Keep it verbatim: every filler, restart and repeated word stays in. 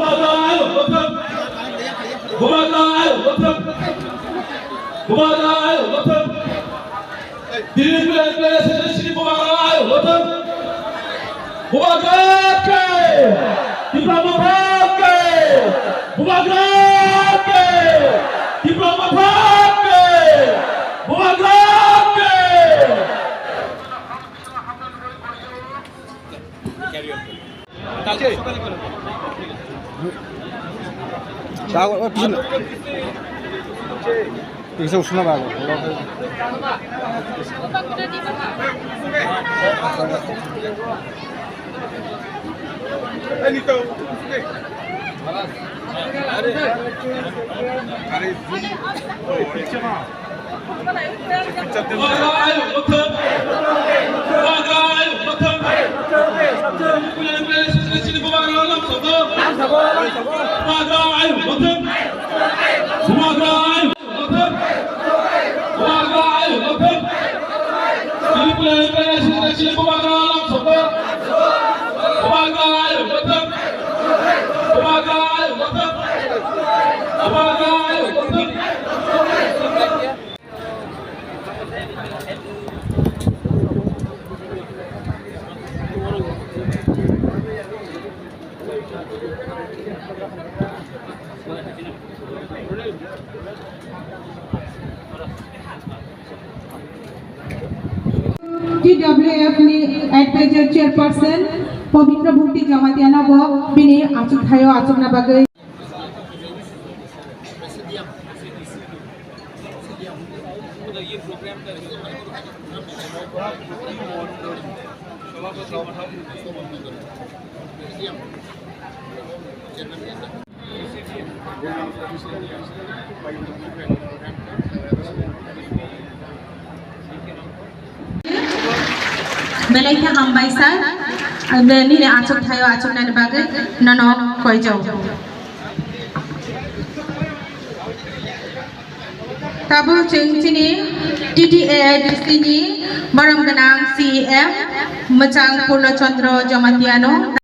Bubagra ayuk gothok. Bubagra ayuk gothok. Bubagra ayuk gothok. Dini pulai pulai sini sini Bubagra ayuk gothok. Bubagra ke. Tipra Motha ke. Bubagra ke. Tipra Motha ke. Bubagra ke. Tahu, oh, bisa. Bisa usun apa? T W F ni Advisor Chairperson Pabitra Bhakti Jamatia no bo bini achuk thaio achukna bagwi. Belai khe hambai sir, nini achuk thaio achuknani bagwi nono koijak. Tabuk chwng chini T T A A D C ni borom gwnang C E M mwchang Purno Chandra Jamatia no.